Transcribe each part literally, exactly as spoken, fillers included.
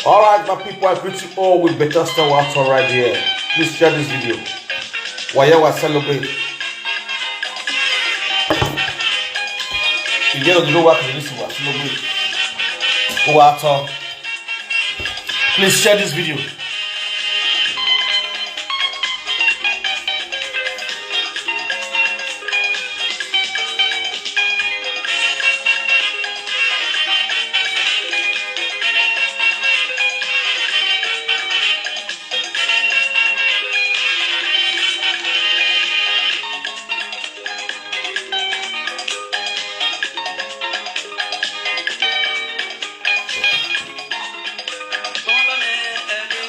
All right, my people, I greet you all with better style out right here. Please share this video. Why you celebrate? If you don't know what to listen, what celebrate. What? Please share this video.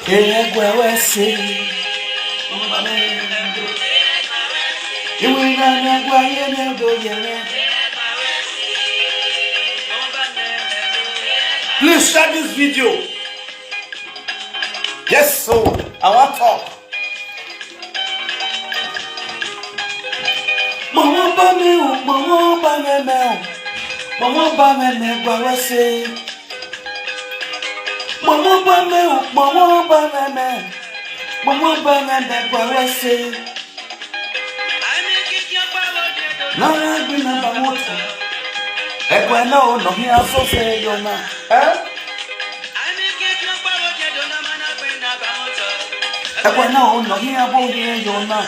Ẹguẹ wẹ ẹse. Iwinna ne ẹguẹ ye ne do ye mwẹ. Please share this video. Yes, so I want talk. Kpọnmwẹ ọba mwẹ o, kpọnmwẹ ọba mwẹ mẹ o, kpọnmwẹ ọba mwẹ mẹ gua wẹ ẹse. Kpọnmwẹ ọba mwẹ o, kpọnmwẹ ọba mwẹ mẹ, kpọnmwẹ ọba mwẹ mẹ gua wẹ ẹse. Na gbe na ba mọtọ. Ẹguẹ na o nọ hia sose yọ na. Eh? Ẹguẹ na o nọ hia bo hia yọ na.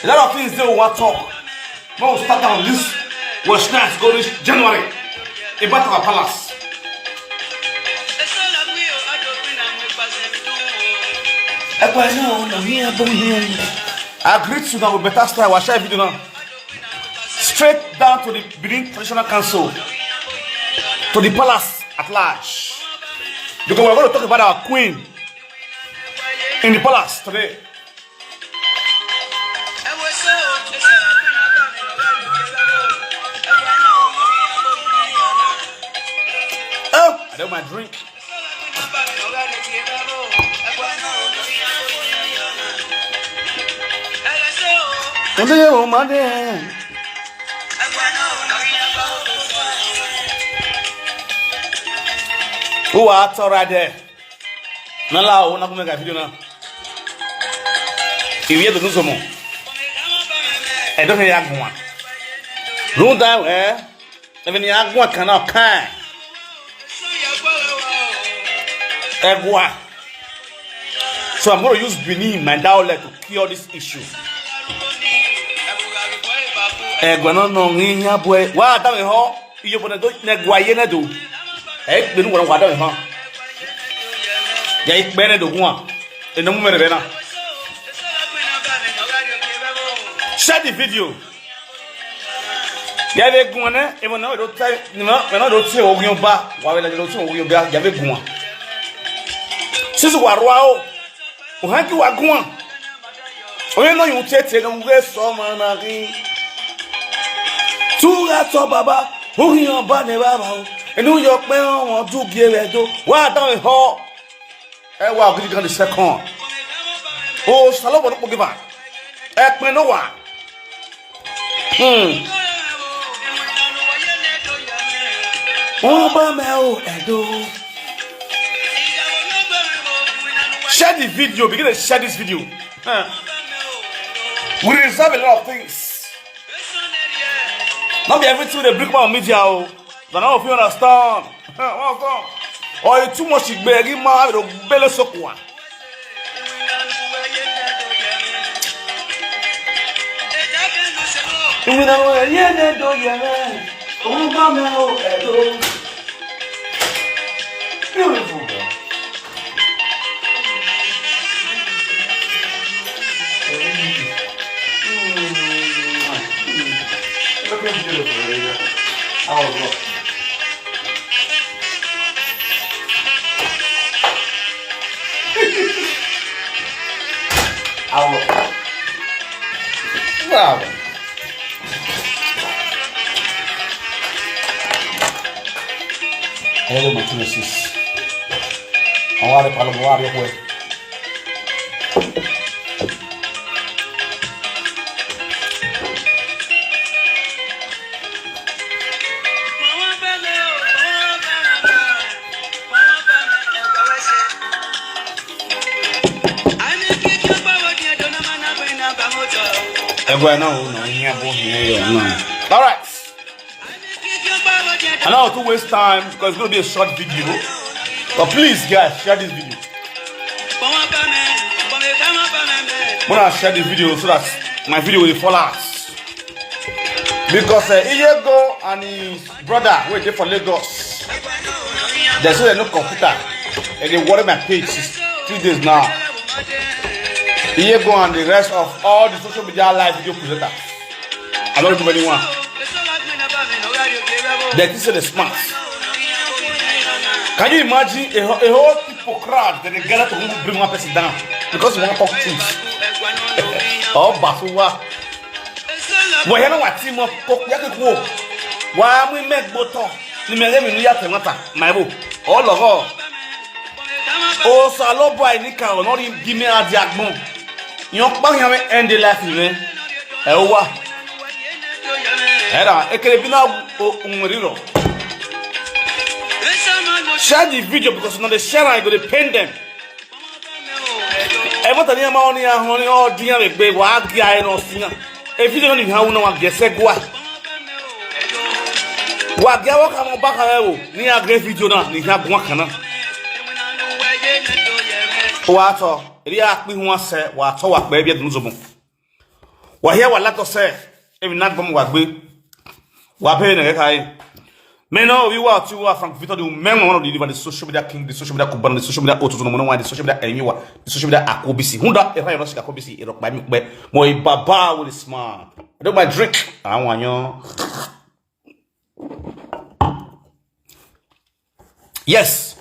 A lot of things dey we wan talk. When we start am this, we start go reach January. About our palace. Ẹguẹ na o nọ hia bo hia yọ. I greet you now with better style. I share video now. Straight down to the Benin Traditional Council, to the palace at large. Because we're going to talk about our queen in the palace today. Oh, I don't mind drink. Ebe ye wo ma de. Uwa tọra dẹ. Na la o, na gu mẹ ga video na. Ivie do nu zomọ. Ẹdọ hẹ ya guan. Rhunmwuda wẹ, emwi ne I ya guan kan na, ọ kan. Ẹguae. So I'm going to use Benin, my dialect, to cure this issue. Ẹguae nọ nọ ghi yan buẹ. Wa da mwẹ họ, iyobọ ne do, ne ẹguae ye nẹ do. Ẹ i kpe ne uwa wa da mwẹ họ. Ya i kpe nẹ do guan. Ene mu mẹ rre na. Share the video. Ya vbe guan nẹ, emwi ne ọ do te, emwi ne ọ do te oghian ọba, wa vbe ladian do te oghian ọba, ya vbe guan. Since wa rua o, ohan gi wa guan. Ọyẹn ne ọ yun tietie ne u ghe sẹ ọmwa na ghi. Te u gha tọ baba, u ghi yan ọba ne evbavba o. Ene u yọ kpẹ ọmwa, ọ du gie vbe Ẹdo, wa danmwehọ. Ẹ wa gidigan the second. Osanobua ne okpogivba, ẹkpẹn ne owa. Hmm. Ọba mẹ o, Ẹdo. Share the video, begin to share this video. Huh. We reserve a lot of things. Not be everything they bring on media o. But now if you understand. Ọ too much igbe ghi ma vbe do gbele sokua. Iwinna ne ọ ye ne do ye mwẹ, ọmwa mẹ o, Ẹdo. Beautiful girl. Looking beautiful, Rita. How was it? How was it? Wow. Hello, my Genesis. Àwọn ará ìpàlọ́ mọ̀ wá rí ọkọ ẹ. Ẹguae na o, na iyan bo hin yo na. All right. I don't want to waste time because it's going to be a short video. But please, guys, share this video. Wanna share this video so that my video will fall out. Because uh, Iyego and his brother wey dey for Lagos, dem say dem no computer. Dem dey worry my page since three days now. Iyego and the rest of all the social media live video presenters. I don't remove anyone. Dem think say dem smart. Can you imagine a, whole- a whole people crowd that they gather to bring one person down because you want to talk truth? Oh, Basuwa. Wẹ hẹ na wa team up, ko kpia ke kuo. Wa mu imẹ gbe otọ, ne imẹ ghẹ emwi ne u ya ta ẹmwata, ma ẹvbo. Ọ lọghọ. Osanobua enikaro ne ọ rhie gi mẹ a dia agbọn. Iran ọkpa khian mwẹ end life mwẹ. Ẹ uwa. Ẹra, ekele bi na o- uwẹn riro. Share the video because una dey share am, e go dey pain them. Ẹmwata ne iran ma rẹn ne iran họn, ọ dian vbe egbe, wa gie ẹre ne ọ sian. E video nọ ni ha wu na wa gie ẹsẹ gua. Wa gie avbe ọkhamẹ ọba khamẹ ẹvbo ne iran gie video na ni ha guan kan na. Wa tọ, erriọ akpi huan sẹ, wa tọ wa kpẹ vbiẹ dunu zobọ. Wa hia wa latọ sẹ, emwi ne agbọn mu wa gbe. Wa bẹghe ne ẹghẹ khare. Mẹ nọ ovbi uwa ọtẹn uwa Frank Victor, the man, one of the, the social media king, the social media cubana, the social media ototo, number one, the social media ẹrinmwi uwa, the social media akobisi. Hunda erha yọ nọ si akobisi, erọkpa mi kpẹ. Mo e baba with the smart. I do my drink. Àwọn àyàn. Yes,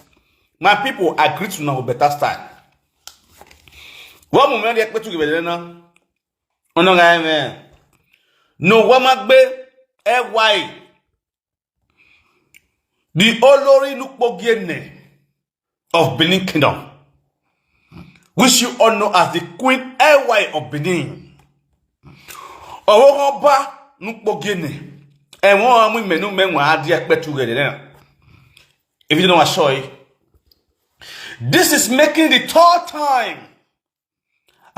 my people, I greet una with better style. Vbọ mu mwẹ rhie ẹkpẹtu ghe vbe na? Ọna gha mwẹ ne uwa ma gbe ẹwae, the olori ne ukpogiene of Benin Kingdom, which you all know as the Queen Ẹwae of Benin. Ọvbokhan ọba ne ukpogiene, ẹmwẹ ọmwa mu imẹ ne umẹ wan a dia ẹkpẹtu ghe ẹdẹnẹrẹ. If you don't show it, this is making the third time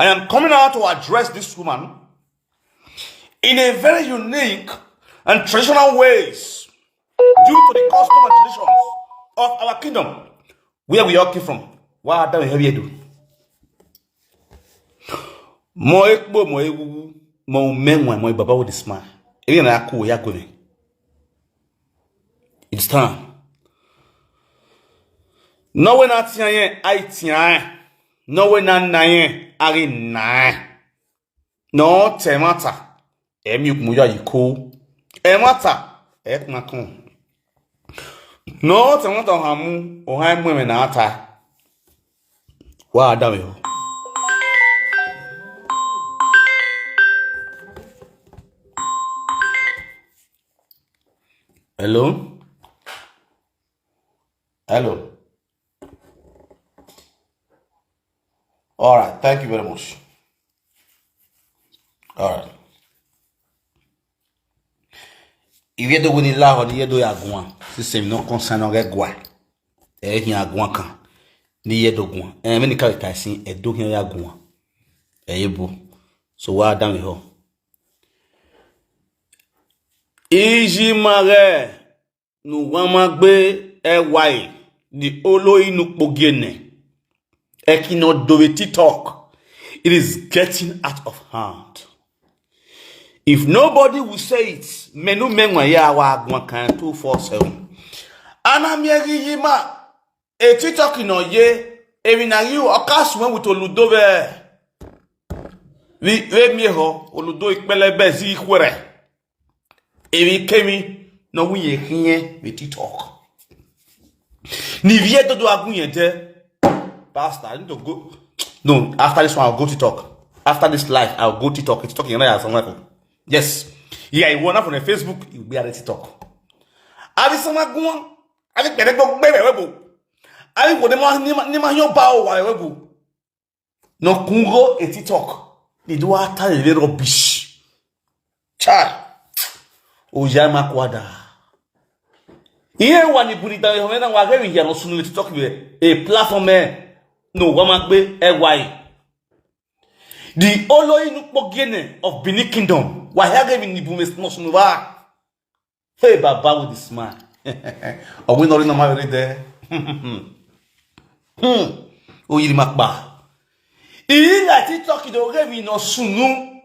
I am coming out to address this woman in a very unique and traditional ways due to the custom and traditions of our kingdom, where we all came from. Wa da mwẹ hẹ vbe do. Mọ ekpo, mọ ewuwu, mọ umẹ wan, mọ baba with the smile. Emwi na ya ku ya gue mwẹ. It's time. Ne ọ wẹ ne a tian rẹn, a i tian rẹn. Ne ọ wẹ ne a na rẹn, a ghi na rẹn. Ne ọ ta ẹmwata, ẹ miẹn ukpọn ya ye iko. Ẹmwata, ẹ kpan kọn. Ne ọ ta ẹmwata, ọ han mu, ọ han mu ẹmwẹ ne a ta. Wa da mwẹ ho. Hello? Hello? All right, thank you very much. All right. Ivbi Ẹdo wẹ ne I lahọ ne I ye do ya guan, sisi emwi ne ọ concern ọghe ẹguae, ẹ i khian guan kan ne I ye do guan. Ẹmwẹ ne I ka vbe ta ẹsin, Ẹdo khian ya guan. Ẹ i ye bu. So wa da mwẹ ho. Iyima ghẹ ne uwa ma gbe ẹwae, the olori ne ukpogiene, ẹki ne ọ do vbe TikTok, it is getting out of hand. If nobody will say it, mẹ ne umẹ wan ya wa guan kan two four seven. A na miẹn ghi Iyima, e TikTok ne ọ ye, emwi ne a ghi ru, ọ ka suẹn with oludo vbe, vbe, vbe miẹn ehọ, oludo ikpẹlẹbẹ zẹ ikhuẹrhẹ. Emwi kemwi ne ọ wẹ irẹn khiẹn vbe TikTok. Ne ivbi Ẹdo do gha gu irẹn dẹ. Pastor, I need to go. No, after this one, I'll go TikTok. After this live, I'll go TikTok. TikTok, you know, some level. Yes. Yeah, you wanna from the Facebook, you'll be at the TikTok. Avbe isanma guan, avbe ikpẹdẹgbẹgbẹ vbe ẹvbo, avbe ikhuo ne ma, ne ma, ne ma hiọn ba owa vbe ẹvbo. Ne ọ kun gho e TikTok, ne I do gha ta vbe rubbish. Chai, oya ma kua da. Irẹn wa ni bu ni dan ehọ mwẹ na, wa ghẹ vbe hia ne ọ sunu vbe TikTok vbe e platform ẹ, ne uwa ma gbe ẹwae. The Olori Nukpogiene of Benin Kingdom. Wa hia ghe emwi ni bun mwẹ ne ọ sunu vba. Hey, Baba with the smile. Ọ wẹ ne ọ rre ne ọ ma vbe rre dẹ. Hmm. Oyiri ma kpa. I gha TikTok do ghe emwi ne ọ sunu.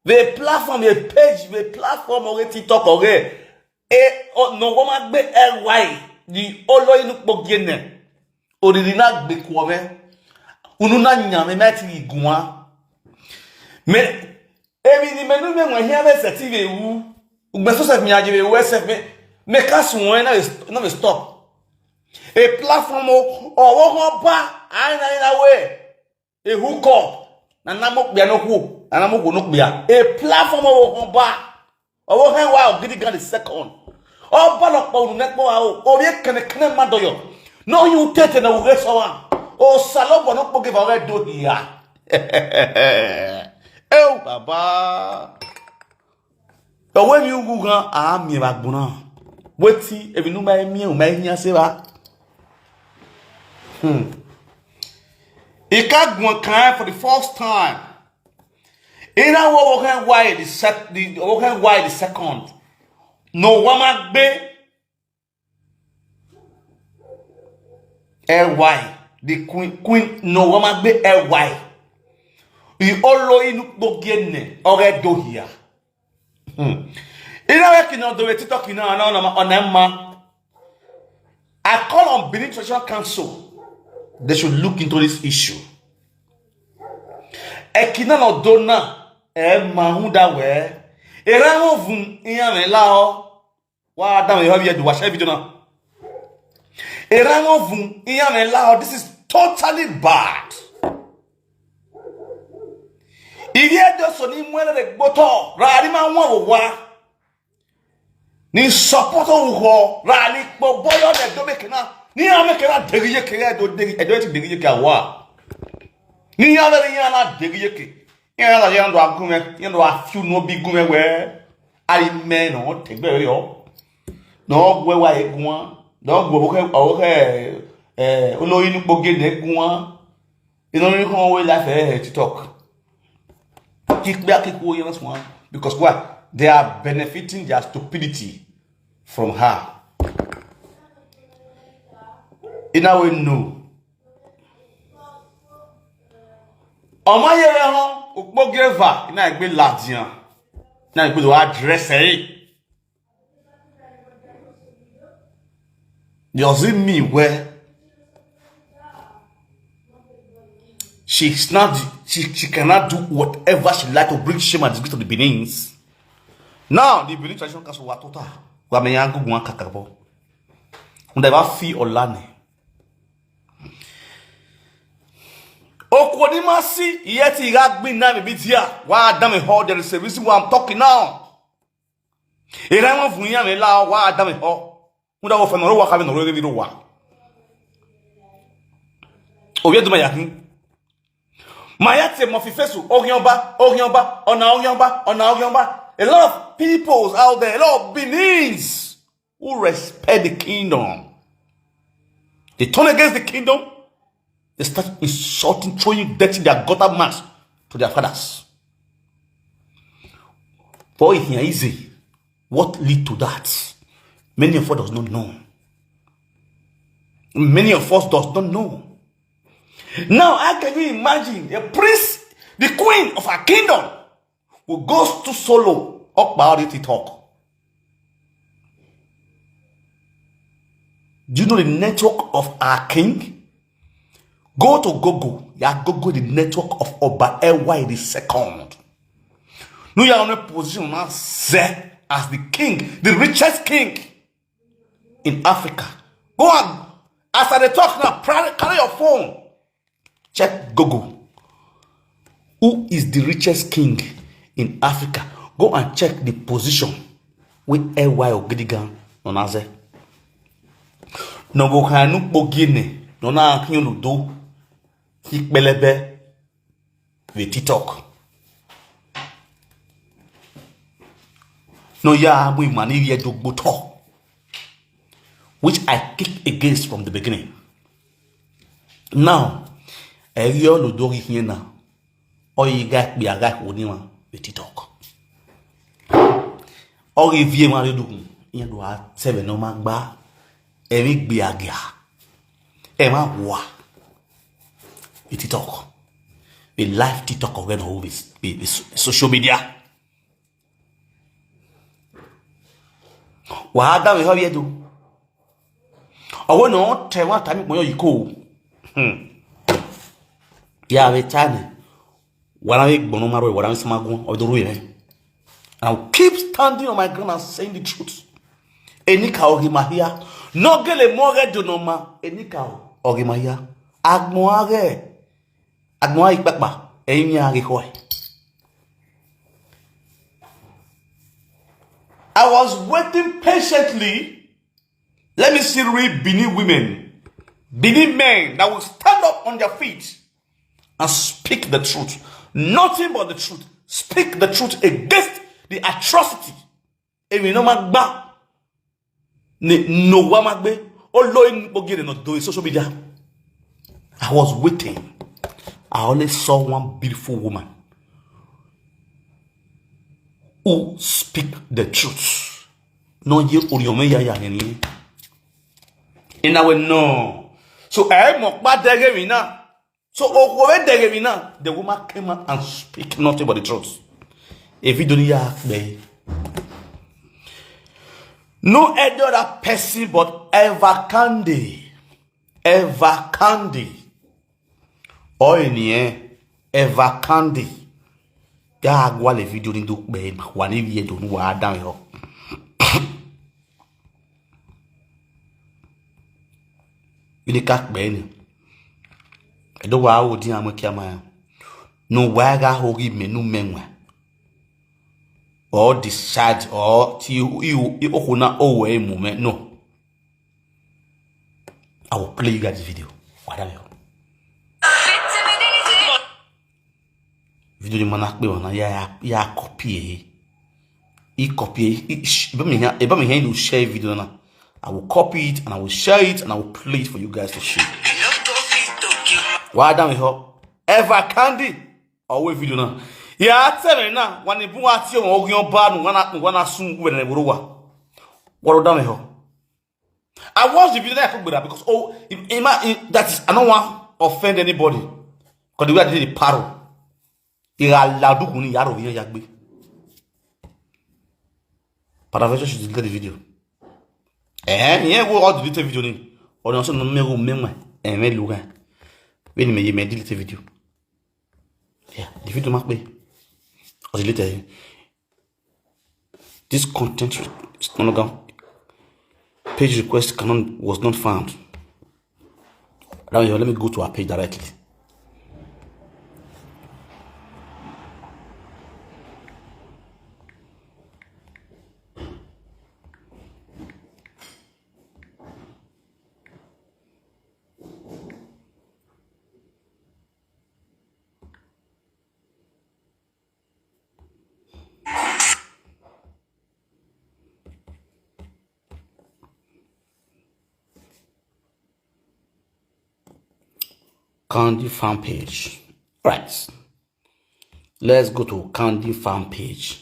Vbe platform, vbe page, vbe platform ọghe TikTok ọghe. E, ọ, ne ọ ma gbe ẹwae, the Olori Nukpogiene. Oriri na gbe kuọ mwẹ. Unu na yan mwẹ, ma i ti ghi guan. Mẹ, emwi ne imẹ ne imẹ wọn hian vbe sẹtin vbe ru. Ugbẹn so sẹf mẹ ya je vbe ru ẹsẹf mẹ, mẹ ka suẹn na vbe, na vbe stop. E platform o, ọvbokhan ba, a i na, i na wẹ. Ehukọ ne a na mu okpia ne okhuo, ne a na mu okhuo ne okpia. E platform ọvbokhan ba, ọvbokhan wa Ogidigan the second. Ọba nọkpa unu nẹkpọ aro, ovbi ẹkẹnẹkẹnẹ ma dọyọ. Ne ọ hin utete ne ọ ghe sẹ ọmwa. Osanobua ne okpogieva ọghe do hia. Eo, Baba. Ọ wẹ emwi ughughan a miẹn vbe agbọn na. Wẹ ti emwi ne u ma miẹn, u ma hian sẹ evba. Hmm. I ka guan kan for the first time. I na wẹ ọvbokhan wa the sec-, the, ọvbokhan wa the second. Ne ọ wa ma gbe ẹwae, the queen, queen, ne ọ wa ma gbe ẹwae. I Olori Nukpogiene ọghe do hia. Hmm. I na wẹ eki ne ọ do vbe TikTok na, na, na, na, na ma. I call on Benin Traditional Council. They should look into this issue. Eki na ne ọ do na, ẹ ma rhunmwuda wẹ, erha mwẹ ovun iran mwẹ lahọ. Wa danmwehọ vbe ẹdẹ wa share video na. Erha mwẹ ovun iran mwẹ lahọ, this is totally bad. Ivbi Ẹdo eso ni mu ẹre rre gbe otọ, ra ni ma wọn vbe owa. Ni support orukhọ, ra ni kpe obọ yọ ne Ẹdo vbe eke na. Ne iran vbe eke na deghe iyeke, Ẹdo deghe, Ẹdo ti deghe iyeke awa. Ne iran vbe iran na deghe iyeke. Iran na ya ndo agun mwẹ, iran do a fi unu obi gun mwẹ wẹ, a ri mẹ ne ọ te egbe rriọ. Ne ọ gu ẹwae guan, ne ọ gu ọvbokhan, ọvbokhan, eh, Olori Nukpogiene guan. Enorinkhọn wẹ life ẹre he TikTok. Kikpia kikhuo iran suan, because why? They are benefiting their stupidity from her. I na wẹ no. Ọ ma ye vbe họn, okpogieva, I na egbe ladian. I na egbe do address ẹre. Does it mean wẹ she's not, she, she cannot do whatever she like to bring shame and disgrace to the Benin? Now, the Benin Traditional Council wa tota. Wa mẹ ya gugu kakabọ. Unda va fi ọla nẹ. Okuo ni ma si, iye ti gha gbinna vbe media. Wa danmwehọ, there is a reason why I'm talking now. Erha mwẹ ovun iran mwẹ lahọ, wa danmwehọ. Rhunmwuda ọfẹ ne ọ rre owa kha vbe ne ọ rre evbirri owa. Ovbi Ẹdo ma ya khin. Ma ya tie mọ fi face, Oghian Ọba, Oghian Ọba, ọna Oghian Ọba, ọna Oghian Ọba. A lot of peoples out there, a lot of Benin's who respect the kingdom. They turn against the kingdom, they start insulting, throwing dirty their gutter mouths to their fathers. For it here easy. What lead to that? Many of us does not know. Many of us does not know. Now, how can you imagine a prince, the queen of our kingdom, who goes to solo up by all TikTok? Do you know the network of our king? Go to Google, ya Google the network of Oba Ewa the second. No, you are in a position now, sir, as the king, the richest king in Africa. Go and, as I dey talk now, pra-, carry your phone. Check Google. Who is the richest king in Africa? Go and check the position wey Ewa Ogidigan nọ na zẹ. Ne ọvbokhan ne Nukpogiene nọ na khian olodo, ikpẹlẹbẹ vbe TikTok. Ne ọ ya mu ima ni rhie do gbe otọ, which I kick against from the beginning. Now, ẹ i ghi olodo ghi khian na. Ọ ghi gha kpia gha khuo ni emwa vbe TikTok. Ọ ghi viọ emwa rre odukhunmwu, iran do gha sẹ ẹmwẹ ne ọ ma gba, ẹmwẹ igbiagia, ẹmwẹ awua vbe TikTok, vbe live TikTok ọghẹ ne ọ ru vbe, vbe, vbe so-, social media. Wa danmwehọ vbe Ẹdo. Ọ wẹ ne ọ ta ẹmwata miẹn ukpọn yọ yi ko. Hmm. Ya vbe ta nẹ, wa na vbe gbọnnọ ma rrọọ, wa na vbe sama guan, ọ do rhie mwẹ. I will keep standing on my ground and saying the truth. Enikaro ọ ghi ma hia. Ne ọ gele mu ọghẹ do ne ọ ma, enikaro ọ ghi ma hia. Agbọn a ghẹ, agbọn a ikpakpa, ẹ i yan ghe khọe. I was waiting patiently. Let me see real Benin women, Benin men that will stand up on their feet and speak the truth. Nothing but the truth. Speak the truth against the atrocity. Emwi ne ọ ma gba ne, ne owa ma gbe, ọ lo ikpogirre ne ọ do social media. I was waiting. I only saw one beautiful woman who speak the truth. Ne ọ ye orhiọn mwẹ ya ya rẹn ni. Ena wẹ nọ. So, ẹ i mọ ọkpa dẹghe emwi na. So, okhuo vbe dẹghe emwi na, the woman came out and speak nothing but the truth. A video ni ya kpẹ. No any other person but Eva Candy. Eva Candy. Ọ eni ẹn, Eva Candy. Ya gualọ video ni do kpẹ, wa ni vbiẹ do ne uwa danmwehọ. Vbene I ka kpẹ ni, ẹdẹ wa ro dian mu ekiama, ne uwa gha ho ghi mẹ ne u mẹ wan, or decide, or te i, i, i, okhuo na, ọ wẹ mu mwẹ, no. I will play you guys this video. Wa danmwehọ. Video ni ma na kpe emwa na, ya, ya, ya copy ẹre. I copy ẹre, I, I, sh-, eba mẹ hian, eba mẹ hian ne u share video na. I will copy it and I will share it and I will play it for you guys to see. Wa danmwehọ. Eva Candy, ọ wẹ video na. Ya te mwẹ na, wa ni bun wa tie ọmọ oghian ọba nu, wa na, wa na sun uwẹ ne vbe rre owa. Wa danmwehọ. I watched the video that I could better because, oh, in, in my, in, that is, I don't want to offend anybody. Because the way I did the paro, I gha la odukhunmwu ni ya rhie ovbi iran ya gbe. Paraventure should delete the video. Eh, yeah, we all delete the video ni. Or not, no, me go, me, me, eh, me, look, eh. Vbene imẹ ye, mẹ delete video. Yeah, the video ma kpe. Ọ delete ẹre. This content is no longer, page request cannot, was not found. Now, let me go to our page directly. Candy fan page. Right. Let's go to Candy fan page.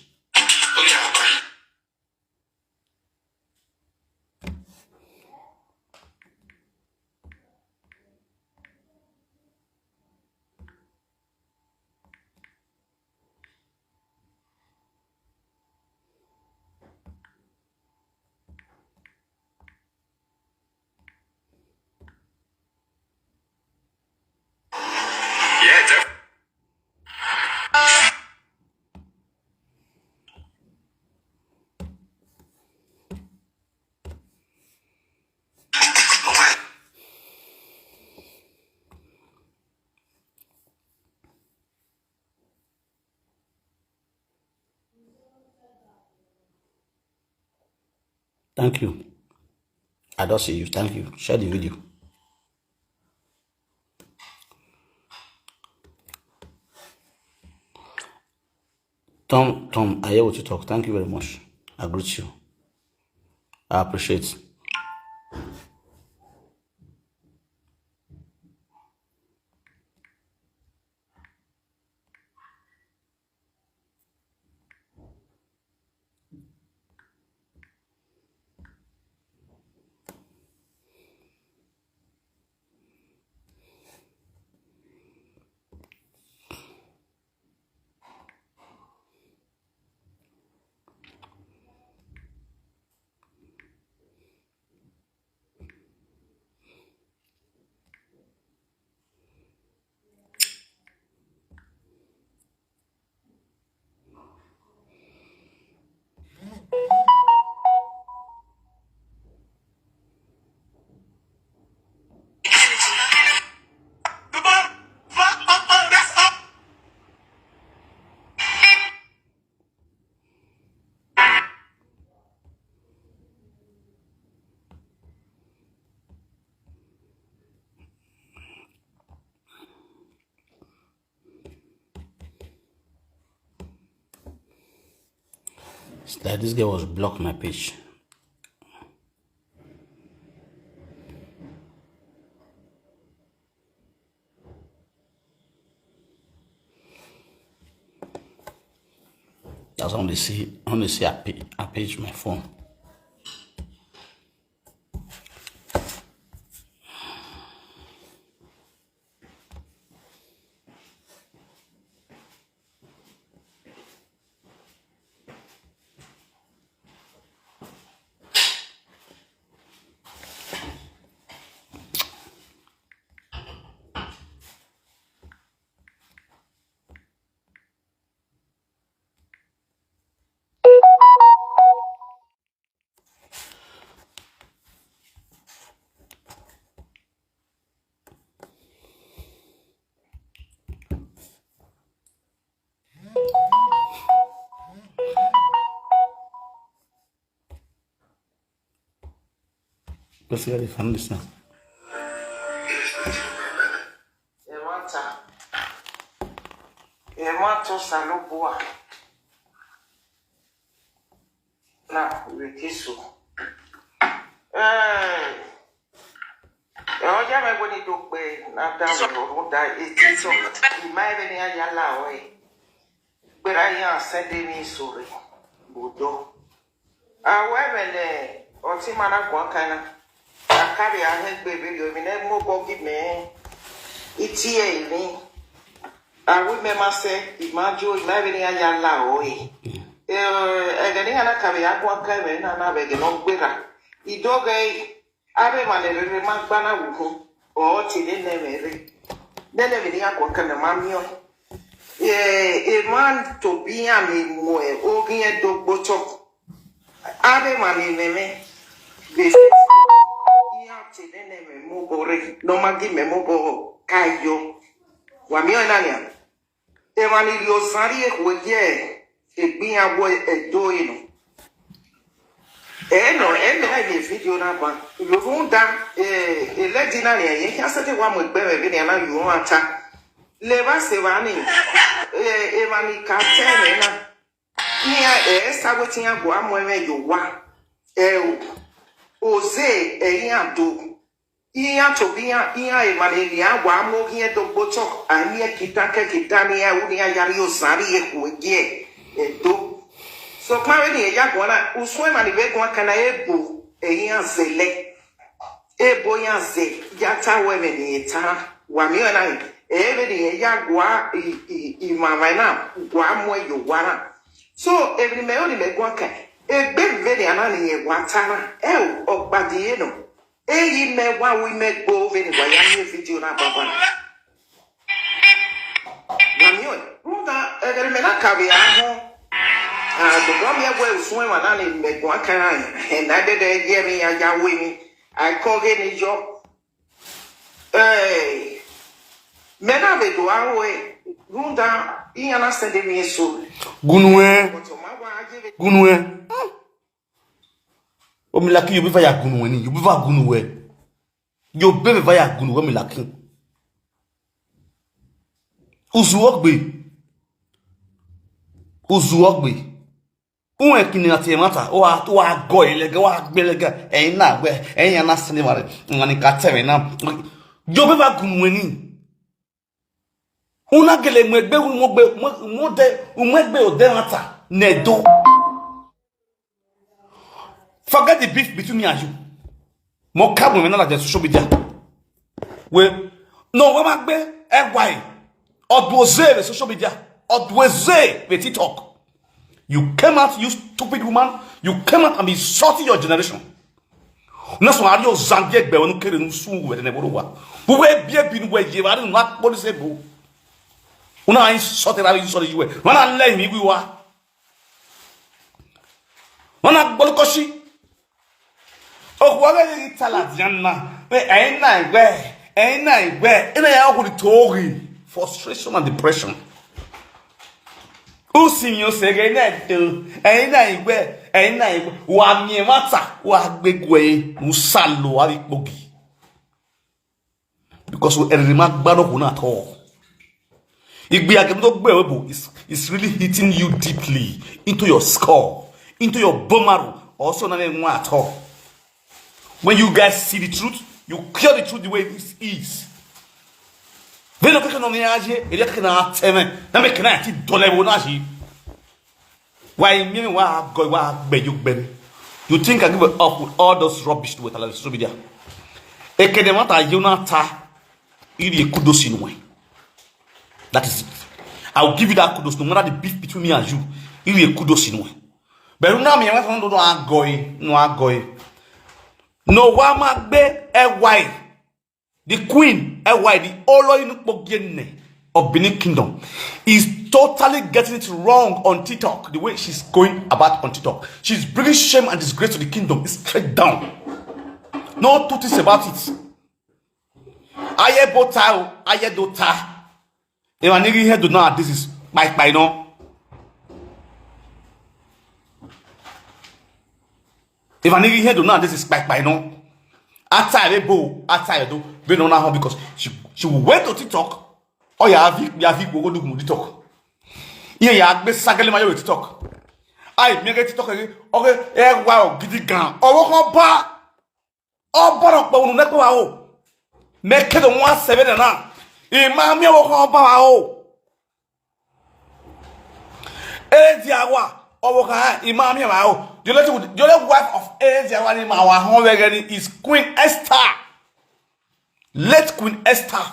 Thank you. I don't see you. Thank you. Share the video. Tom, Tom, I hear what you talk. Thank you very much. I greet you. I appreciate. It's like this girl was blocked my page. That's how they see, how they see I page, I page my phone. Let's get it from this now. Ẹmwata, ẹmwata Osanobua na vbe Jesu. Eh, ọ ya mwẹ wẹ ne I do gbe na da vbe rhunmwuda etitọ, I ma vbe ne iran ya la ọe. Gberra iran sẹtin emwi eso rre vbe odọ. A wẹ ẹmwẹ ne ọtẹn ima na guan kan na, a ka vbe a hẹn egbe vberriọ, emwi ne mobọ gi mẹ i tie emwi. A ru imẹ ma sẹ, I ma jo, I ma vbe ne iran ya la ọe. Eh, ẹghẹ ne iran na ka vbe a guan kan ẹmwẹ na, na vbe ẹghẹ ne ọ gberra. I do ghẹ, avbe emwa ne rherhe ma gba na vbe uhunmwu, ọ te nene ẹmwẹ rre. Nene emwi ne iran guan kan na ma miẹn ọẹn. Eh, emwa tobọ iran ni mu oghian do gbe otọ. Avbe emwa ni mwẹ mwẹ, vbe iran te nene ẹmwẹ mu obọ rre, ne ọ ma gi mẹ mu obọ ka yọ. Wa miẹn ọẹn na nian? Emwa ni rhie ozan rrie ekhue gie egbe iran wẹ ẹdẹ ọre nọ. Ẹ nọ, ẹ mẹ na ye video na ban. Rhunmwuda, eh, e lady na nian, irẹn khian sẹtin wa mu egbe mwẹ vbene a na ye uan ta. Levba sẹ evba ni, eh, emwa ni ka ta ẹmwẹ na. Iran, eh, esa wẹ te iran gua mu ẹmwẹ ye owa. Ẹ o, oze ẹ iran do. Iran tobọ iran, iran emwa ne nian wa mu oghian do gbe otọ, a miẹn kitan ke kitan ne iran ru ne iran ya rhie ozan rrie ekhue gie ẹdẹ ọre. Sokpan vbene irẹn ya guan na, usun emwa ni vbe guan kan na, ebo ẹ iran zẹlẹ. Ebo iran zẹ ya ta wẹ ẹmwẹ ne irẹn ta na. Wa miẹn ọẹn na, ẹ vbene irẹn ya gua i, i, imwamwa na, gua mu ẹre ye owa na. So, emwi ne imẹ ru ne imẹ guan kan, egbe vbene a na ne irẹn wa ta na, ẹ o, ọ kpa die nọ. Eyi mẹ wa ru imẹ gbe vbene wa ya miẹn video na banban. Wa miẹn ọẹn, rhunmwuda ẹghẹ ne imẹ na ka vbe a họn, a dobọ miẹn wẹ usun emwa na ni mẹ guan kan na, ẹna dẹdẹ ye emwi ya ya ru emwi, a i kọn ghe ne I yọ. Eh, mẹ na vbe do aro ẹre, rhunmwuda iran na sẹtin emwi eso. Gu nuẹn, but ọ ma wa ye vbe gu nuẹn. Omilaki, ye obọ eva ya gu nuẹn ni, ye obọ eva gu nuẹn. Ye obọ eva ya gu nuẹn, Omilaki. Uzu ọgbe. Uzu ọgbe. Uwẹ kini na tie ẹmwata, wa, wa gọ ẹlẹgẹ, wa gbe ẹlẹgẹ, ẹyin na wẹ, ẹyin na sẹtin emwa rre, emwa ni ka ta ẹmwẹ na. Ye obọ eva gu nuẹn ni. Una gele mu egbe, mu egbe, mu, mu odẹ, mu egbe odẹ ẹmwata ne ẹdẹ ọre. Forget the beef between me and you. Mẹ ọ ka mu ẹmwẹ na ladian social media. Wẹ, nọ wẹ ma gbe ẹguae, ọ do oze vbe social media, ọ do oze vbe TikTok. You came out, you stupid woman, you came out and be insulting your generation. Na sọ a rhie ozan gie egbe wẹ ne u kere ne u sun uwẹ ne ẹvbo rre owa. Uwẹ ebiebi ne uwẹ ye evba ne u na kpoli sẹ ebo. U na insult erha vbe insult ye uwẹ. Wa na lẹ emwi iwe ua. Wa na gbe ọlukọshi. Okhuo ọghe ghi ta ladian na, vbe ẹin na ẹgbẹ, ẹin na ẹgbẹ, ena ya hu ni to ghi frustration and depression. Usinmwi osẹghe na do, ẹin na ẹgbẹ, ẹin na ẹgbẹ, wa miẹn ẹmwata, wa gbe guẹ, u sa lo avbe ikpoghi. Because erhirhi ma gba nọ khuo na at all. Igbe a gele do gbe ẹvbo ebo is, is really hitting you deeply into your skull, into your bone marrow, or so na one at all. When you guys see the truth, you cure the truth the way it is. Vbene okeke nọ ne iran ye, erriọ keke na tẹ mwẹ, na mẹ kẹ na ti dọlọ ẹvbo na yi. Wa i miẹn mwẹ, wa gọ, wa gbe yo gbe mwẹ. You think I give up with all those rubbish to tala social media? Ekedemwata ye na ta, I rhie kudos nuẹn. That is it. I will give you that kudos, no matter the beef between me and you. I rhie kudos nuẹn. But you now, me, I want to know, I go in, no, I go in. No, wa ma gbe, eh, why? The queen, eh, why? The olori nukpo gie nẹ of Benin Kingdom is totally getting it wrong on TikTok, the way she's going about on TikTok. She's bringing shame and disgrace to the kingdom. It's straight down. No two things about it. Aye bo ta o, aye do ta. Emwa ni ghi hẹn do nowadays is kpaikpai nọ. Emwa ni ghi hẹn do nowadays is kpaikpai nọ. A ta ẹre bo, a ta ẹre do, vbene ọ na họn, because she, she will went to TikTok. Ọ ya vi, ya vi ikpogho dugbu TikTok. Iran ya gbe sagele ma yo vbe TikTok. A i miẹn ghe TikTok ghe, ọ ghe, ẹ wa ogidi gan. Ọvbokhan ọba, ọba nọkpa unu nẹkpa wa o. Mẹ ke do wan sẹ vbe na na. I ma miẹn ọvbokhan ọba wa o. Edi awa, ọvbokhan I ma miẹn wa o. The only thing with, the only wife of Edi awa ni ma wa họn vbe ẹghẹ ni is Queen Esther. Late Queen Esther.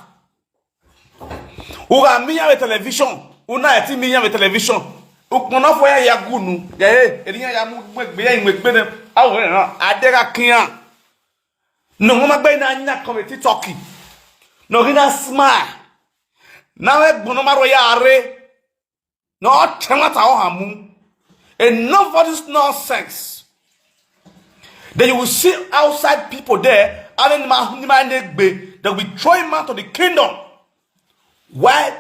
U gha miẹn iran vbe television, u na ẹtin miẹn iran vbe television. Ukpọn na fo ya ya gu unu, ya re, eri iran ya mu egbe, ya mu egbe nẹ, a wẹ na, a de gha kian. Ne ọ ma gbe na yan kọ vbe TikTok. Ne ọ ghi na smile. Na vbe gbọn ne ọ ma rhọ ya rre. Ne ọ tẹ ẹmwata ọhan mu. Enough of this nonsense. Then you will see outside people there, and then ma, ma, they will throw him out of the kingdom. While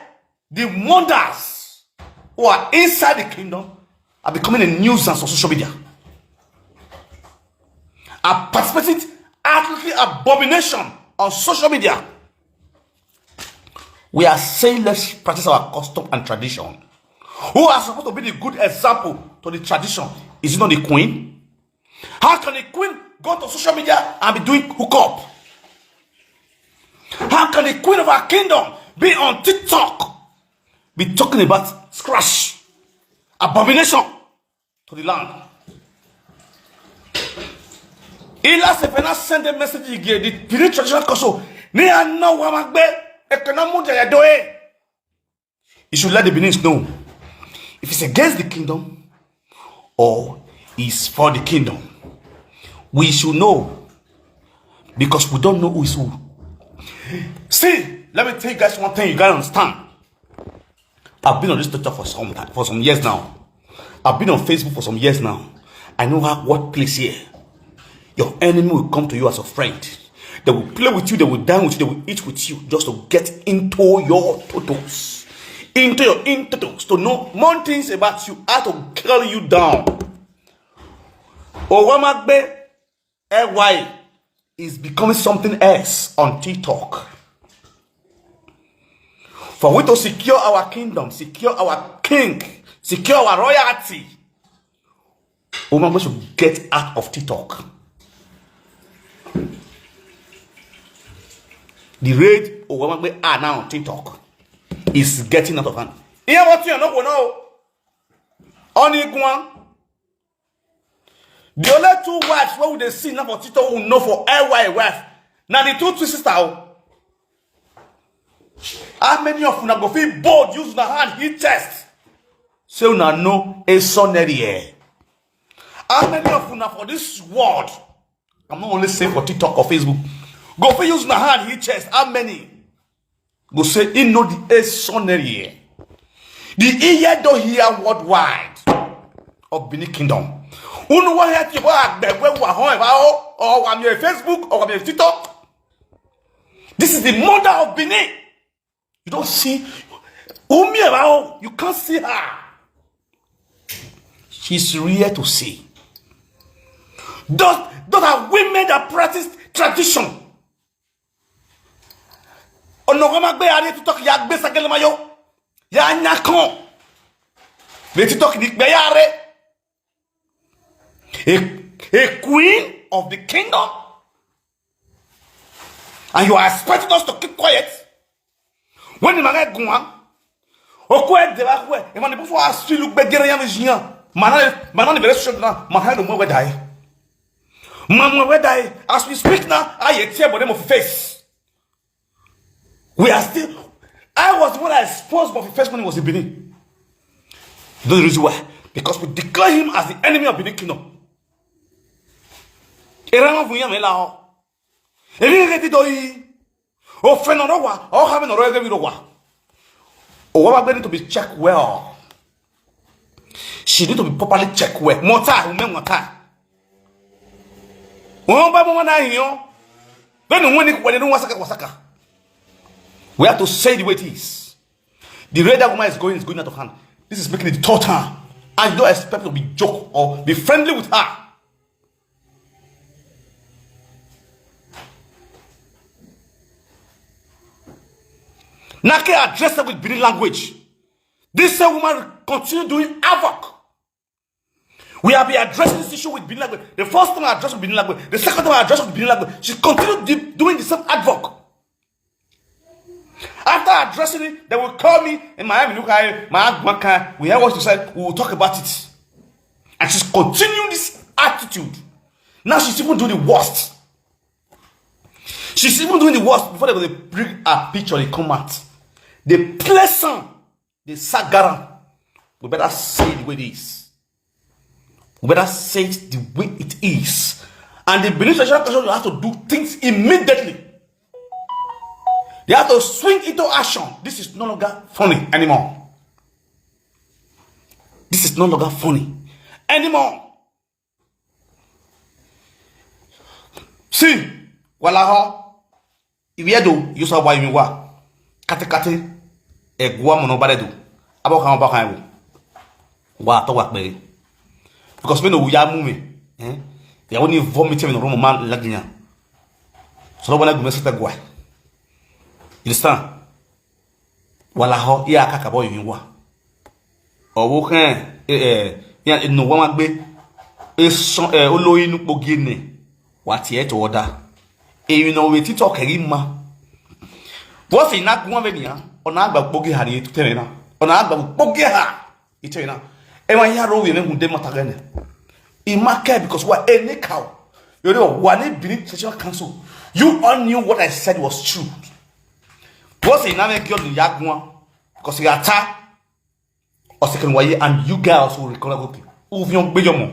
the wonders who are inside the kingdom are becoming a nuisance on social media. Are participating absolutely abomination on social media. We are saying let's practice our custom and tradition. Who are supposed to be the good example to the tradition? Is it not the queen? How can the queen go to social media and be doing hookup? How can the queen of our kingdom be on TikTok, be talking about scratch, abomination to the land? Ila sefe na send a message again, the Benin Traditional Council, ne a na wa ma gbe, e ke na mu dia ya do e. You should let the Benin know if it's against the kingdom or is for the kingdom. We should know, because we don't know who is who. See, let me tell you guys one thing you gotta understand. I've been on this TikTok for some time, for some years now. I've been on Facebook for some years now. I know how, what place here. Your enemy will come to you as a friend. They will play with you, they will dine with you, they will eat with you just to get into your totos. Into your intotos, to know more things about you, how to curl you down. Owamagbe L Y is becoming something else on TikTok. For we to secure our kingdom, secure our king, secure our royalty, Owamagbe should get out of TikTok. The rate Owamagbe are now on TikTok is getting out of hand. Iran want you no go now. Only one. The only two wives wey we dey see now for TikTok, we know for L Y wife, na the two twin sister o. How many of una go fit bold, use una hand hit chest, say una know Esoneri eh? How many of una for this world, I'm not only say for TikTok or Facebook, go fit use una hand hit chest? How many go say he know the Esoneri eh? The Iyedo here worldwide of Benin Kingdom. Unu wa hear ti wa gbe we wa họn eva o, or wa mi Facebook, or wa mi TikTok. This is the mother of Benin. You don't see, Umi eva o, you can't see her. She's rare to see. Those, those are women that practice tradition. Ọna Owamagbe a rrie TikTok ya gbe sagele ma yo, ya yan akọn vbe TikTok ni ikpẹ ya rre. A, a queen of the kingdom, and you are expecting us to keep quiet? Wẹ ne ima ghẹ guan, okhuo ẹdẹ vbe akhuẹ, emwa ni bun fo a swilu gbe gere iran vbe iyan. Ma na, ma na ni vbe rre social na, ma hẹ ne u mu ẹwẹ dae. Ma mu ẹwẹ dae. As we speak now, a ye tie ẹbọ ne mo face. We are still, I was the one that exposed Boniface when he was in Benin. You know the reason why? Because we declare him as the enemy of Benin Kingdom. Erha ọmọ vbe iran mwẹ lahọ. Emwi ghe te do yi. Ofẹn ne ọ rre owa, ọ kha vbe ne ọ rre ẹghẹ vbe rre owa. Owa vbe gbe need to be checked well. She need to be properly checked well. Mọta, umẹ mọta. Wọn ba mọ na hiọn. Vbene wọn ni kuwẹ ne wọn saka, wọn saka. We have to say the way it is. The way that woman is going is going out of hand. This is making it the third time. And you don't expect to be joke or be friendly with her. Now can address her with Benin language. This same woman will continue doing havoc. We have been addressing this issue with Benin language. The first time I addressed with Benin language, the second time I addressed with Benin language, she continued di- doing the same havoc. After addressing it, they will call me in Miami. Look at my husband, we hear what you said. We will talk about it. And she's continuing this attitude. Now she's even doing the worst. She's even doing the worst before they go dey bring her picture, they come out. They play some, they sagaran. We better say it the way it is. We better say it the way it is. And the Benin Federal Council have to do things immediately. They have to swing into action. This is no longer funny anymore. This is no longer funny anymore. See, walahọ, ivbi Ẹdo, you saw why me wa. Kate kate, ẹguamọ ne ọ ba rre Ẹdo. Abọ khan, abọ khan ẹvbo. Wa tọ wa kpẹre. Because me no ya mu me, eh? Ya wo ni vomit me no room man laginya. So no wanna go me set a guy. You understand? Walahọ, iran kakabọ yọ emwi uwa. Ọvbokhan, eh, eh, iran ne uwa ma gbe, eso, eh, olori ne ukpogie nẹ, wa tie ẹre to ọda. Emwi ne ọ vbe TikTok ẹre ima. Vbọzẹ I na guan vbe nian, ọ na gba ukpogie eha ni etẹmwẹ na. Ọ na gba ukpogie eha etẹmwẹ na. Emwa hia rre ovbi mwẹ rhunmwuda ẹmwata ghẹ nẹ. I ma kẹ because wa enikaro. Yo, wa ni Benin Federal Council. You all knew what I said was true. Vbọzẹ I na mwẹ gie ọdun ya guan, because I gha ta, ọ sẹ kene wa ye, and you guys also will recollect, okay, uvbiọn gbe yọ mọ,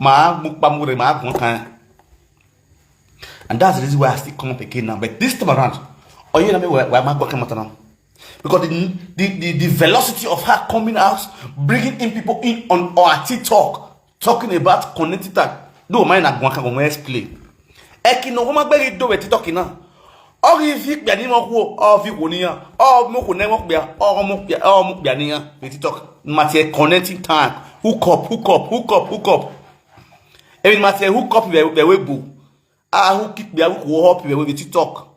ma mu kpa mu rre, ma guan kan. And that's the reason why I still come up again now. But this time around, ọ ye na me wa ma gba kẹ mata now. Because the, the, the, the velocity of her coming out, bringing in people in on our TikTok, talking about connecting time. Do mind na guan kan go explain. Ẹki ne ọ ma gbe ghi do vbe TikTok na. Ọ ghi fi ikpia ni mwẹ okhuo, ọ fi okhuo ne iran. Ọ mu okhuo ne ẹmwẹ okpia, ọ mu okpia, ọ mu okpia ne iran vbe TikTok. Ma tie connecting time. Hook up, hook up, hook up, hook up. Emwi ne ma tie hook up vbe, vbe ẹvbo ebo. A hook ikpia, hook up vbe, vbe TikTok.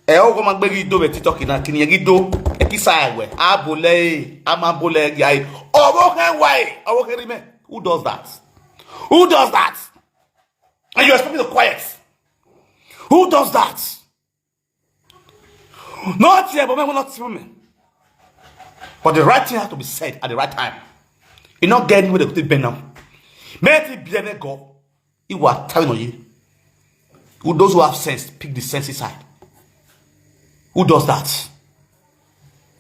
Ẹ, ọ ma gbe ghi do vbe TikTok na, kini ghi do. Ẹ ki sa ẹwẹ. A bolẹ e, a ma bolẹ e, ghi a e. Ọvbokhan wa e, ọvbokhan rhie mẹ. Who does that? Who does that? And you expect me to quiet? Who does that? Not here, but man, not here, man. But the right thing has to be said at the right time. You not get anywhere to bend now. Many people go. You are telling you. Who, those who have sense, pick the sense side. Who does that?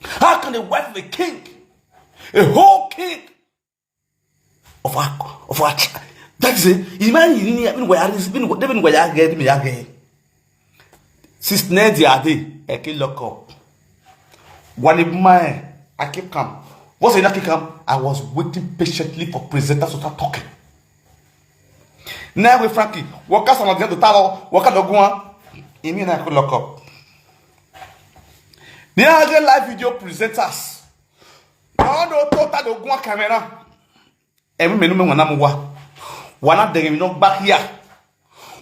How can the wife of a king, a whole king, of our, of our ch-, that is it. Imagine, even where I, even where I get, me I get. Since next day, I dey, I keep lock up. When it my, I keep calm. What's in that keep calm? I was waiting patiently for presenters to start talking. Now with Frankie, workers on the other, worker don't go on. In me and I could lock up. They are the live video presenters. Ọ do tota do guan camera. Ẹmwẹ mẹ ne u mẹ wan na mu uwa. Wa na dẹghe emwi ne ọ gba khia.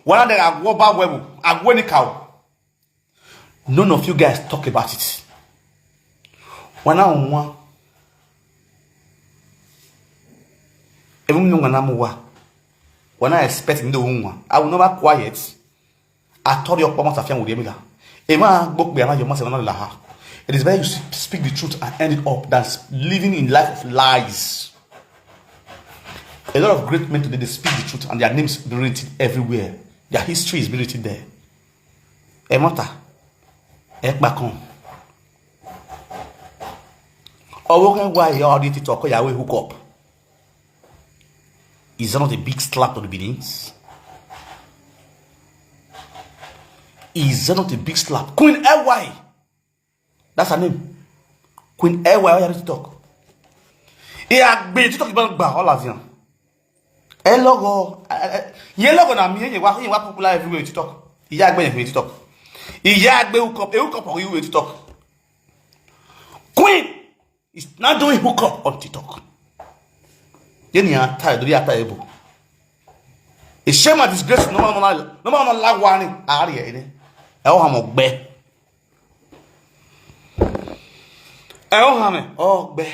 Wa na dẹghe awẹ ọba, awẹ ẹvbo, awẹ enikaro. None of you guys talk about it. Wa na wan. Ẹmwẹ mẹ ne u mẹ wan na mu uwa. When I expect him to win, I will never quiet. I told you, Papa Safian will be. A man go be another your master, another laha. It is better you s- speak the truth and end it up than s- living in life of lies. A lot of great men today, they speak the truth and their names be written everywhere. Their history is be written there. A matter. A back on. Or we can why you already talk, you will hook up. Is that not a big slap to the Benin? Is that not a big slap? Queen L Y. That's her name. Queen L Y, why you talk? Yeah, be TikTok, you better all as young. Ẹ lọghọ, ẹ, ẹ, ẹ, ye lọghọ na miẹn ye wa, ye wa popular everywhere TikTok. Iya gbe ye TikTok. Iya gbe hook up, e hook up on you TikTok. Queen is not doing hook up on TikTok. Ye ni ata, do ya ta ebo. A shame and disgrace, no man, no man, no man, no la wa ni, a ri ene. Ẹ o ha mọ gbe. Ẹ o ha mẹ, ọ gbe.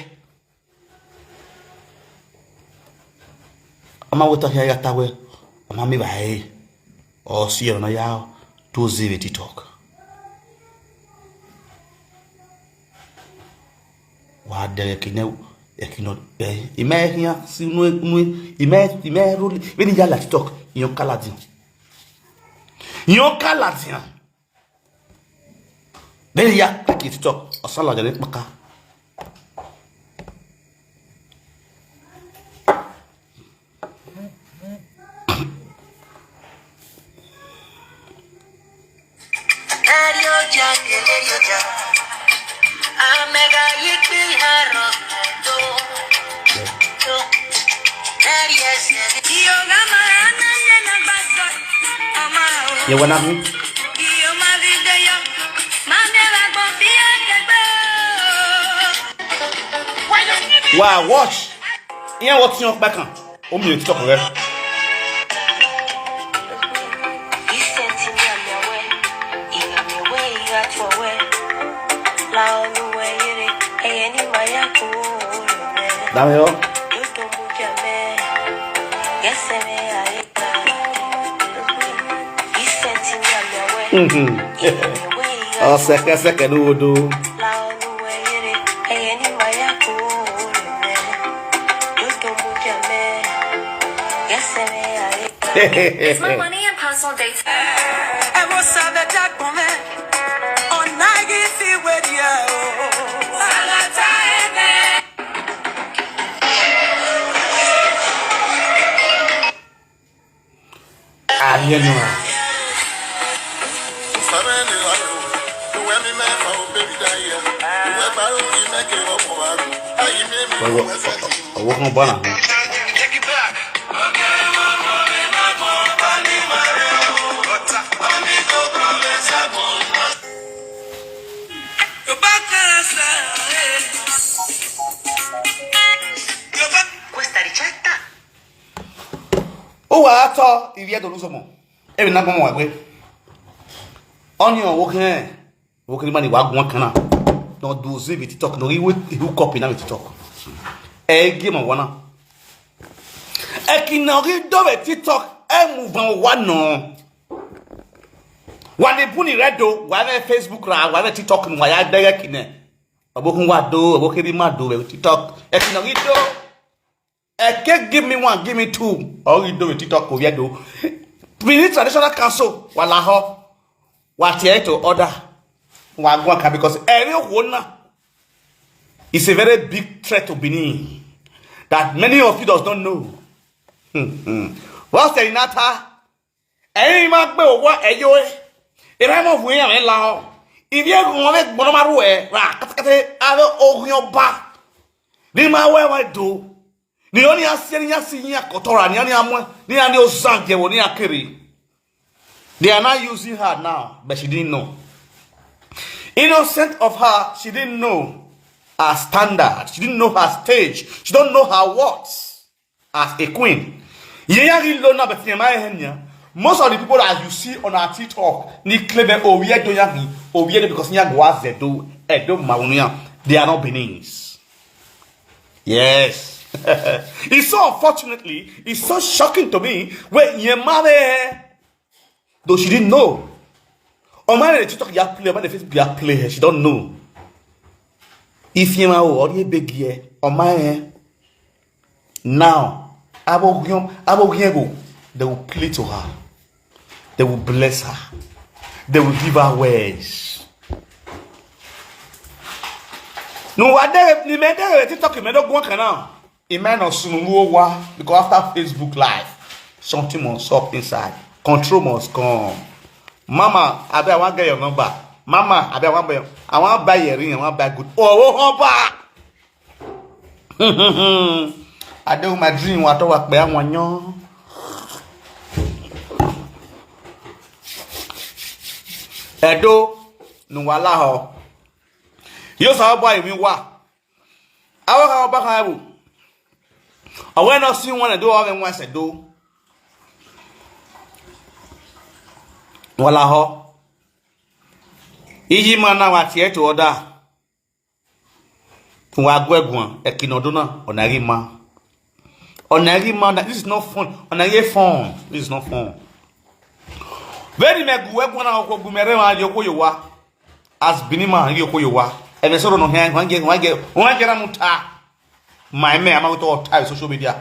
A ma wẹ ta khian ya ta wẹ, a ma miẹn evbare, ọ si ẹre ne ọ ya do ze vbe TikTok. Wa dẹghe ẹki nẹ, ẹki nọ, ẹ, I ma khian si unu, unu, I ma, I ma rhọlẹ vbene I ya la TikTok, iran ka ladian. Iran ka ladian. Vbene I ya click TikTok, ọ sa ladian ne kpaka. Ye wẹ na hu? Wa watch. Iran wọ tiọn kpẹkan. O miẹn TikTok rẹ. Dame yo. Mhm. Ọ sẹkẹsẹkẹ ne u do. It's my money and personal data. Ariẹ nọ ra. Ọvbokhan ọba na. Cuesta richata. Uwa ra tọ ivbi Ẹdo ne u zọmọ, emwi ne agbọn wa gbe. Ọnii ọvbokhan, ọvbokhan ne ima ni wa guan kan na, ne ọ do ze vbe TikTok, ne ọ ghi ru hook up na vbe TikTok. Ẹ i gie ma owa na. Ẹki ne ọ ghi do vbe TikTok, ẹ mu van owa nọ. Wa ni bun ni rre Ẹdo, wa vbe Facebook ra, wa vbe TikTok ne uwa ya dẹghe ẹki nẹ. Ọvbokhan wa do, ọvbokhan ne ima do vbe TikTok. Ẹki ne ọ ghi do. Ẹke give me one, give me two. Ọ ghi do vbe TikTok ovbi Ẹdo. Benin Traditional Council, wa lahọ. Wa tie to order. Wa guan kan because every okhuo na is a very big threat to Benin that many of you does not know. Hmm, hmm. What's the inata? Ẹi ma gbe owa ẹyo e. Erha ẹmwẹ ọvun iran mwẹ lahọ. Ivbi eghọn vbe gbọnnọ ma rhuẹ ra katakata avbe oghian ọba. Ne ima wẹ ẹmwẹ do. Ne iran nian si, ne iran si iran kọtọ ra, ne iran nian muẹn, ne iran ni ozan gie ẹvbo ne iran kere. They are not using her now, but she didn't know. Innocent of her, she didn't know her standard. She didn't know her stage. She don't know her worth as a queen. Iye ya ghi lo na, but iye ma he nian. Most of the people that you see on our TikTok, ni claim ovbi Ẹdo ya ghi, ovbi Ẹdo because iran gua zẹ do, Ẹdo ma unu iran. They are not Benin's. Yes. It's so unfortunately, it's so shocking to me. Wẹ, irẹn ma vbe hẹ. Though she didn't know. Ọ ma rẹn TikTok ya play, ọ ma rẹn Facebook ya play, she don't know. Ifian ma o, ọ rhie ebe gie, ọ ma rẹn. Now, avbe oghian, avbe oghian ẹvbo, they will play to her. They will bless her. They will give her words. Ne uwa dẹghe, ne imẹ dẹghe vbe TikTok, imẹ do guan kan na. Imẹ nọ sunu ru owa, because after Facebook Live, something must up inside. Control must come. Mama, abeg, I wan get your number. Mama, abeg, I wan buy, I wan buy earring, I wan buy good. Oh, oh, oh, ba! I dey with my dream, wa tọ wa kpẹ awọn yan. Ẹdo, ne uwa lahọ. Yo sa ọba emwi wa. Avbe ọkhan ọba khan ẹvbo. Ọ wẹ ne ọ si wọn do, ọ ghẹ wan ẹsẹ do. Wa lahọ. Iye ima na wa tie ẹre to ọda. Wa gu ẹre guan, ẹki ne ọ do na, ọna ghi ma. Ọna ghi ma, this is not fun. Ọna ghi fun. This is not fun. Vbene imẹ gu wẹ guan na, okhuo gu mẹ rre emwa ye okhuo ye owa. As Benin man, ye okhuo ye owa. Ẹmwẹ sẹ ọrọ nọ hẹn, wan gie, wan gie, wan gie na mu ta. Ma ẹmwẹ, a ma wẹ tọ ta social media.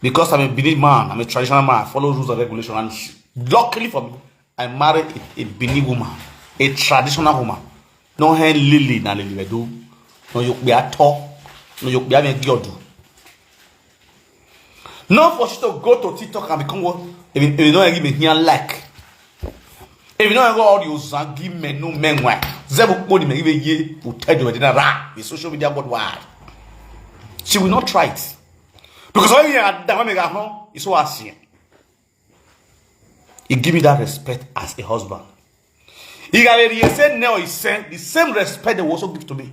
Because I'm a Benin man, I'm a traditional man, I follow rules and regulation, and sh-, luckily for me, I marry a, a Benin woman, a traditional woman. Ne ọ hẹn lele ne a lele vbe Ẹdo. Ne ọ ye okpia tọ, ne ọ ye okpia mwẹ gie ọdu. Not for she to go to TikTok and become what? If you, if you don't give me here like, if you don't go all your zagi men, no men, why? Zebu kpo ni me give ye, you tell you that ra, the social media worldwide. She will not try it. Because all you had done, it's so ashamed. He give me that respect as a husband. He got a say now, he said the same respect they also give to me.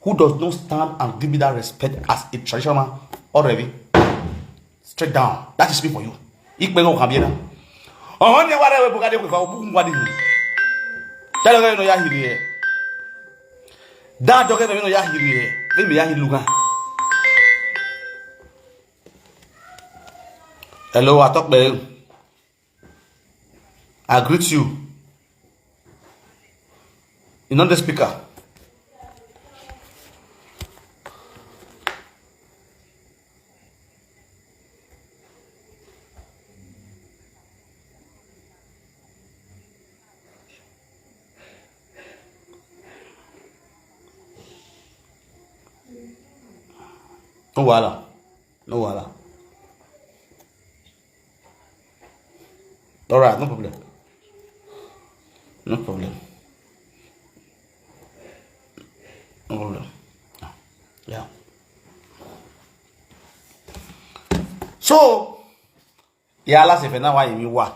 Who does not stand and give me that respect as a traditional man already? Straight down. That is me for you. Ikpe no kan biena. Ọhọn ni wa rẹ wẹ bugade kwe fa obugun wa de. Tell them no ya hiri e. That dog no ya hiri e. Let me ya hiri lugan. Hello, I talk to you. I greet you. You know the speaker. No wahala. No wahala. All right, no problem. No problem. No problem. Yeah. So, ya la se fe na wa yi mi wa.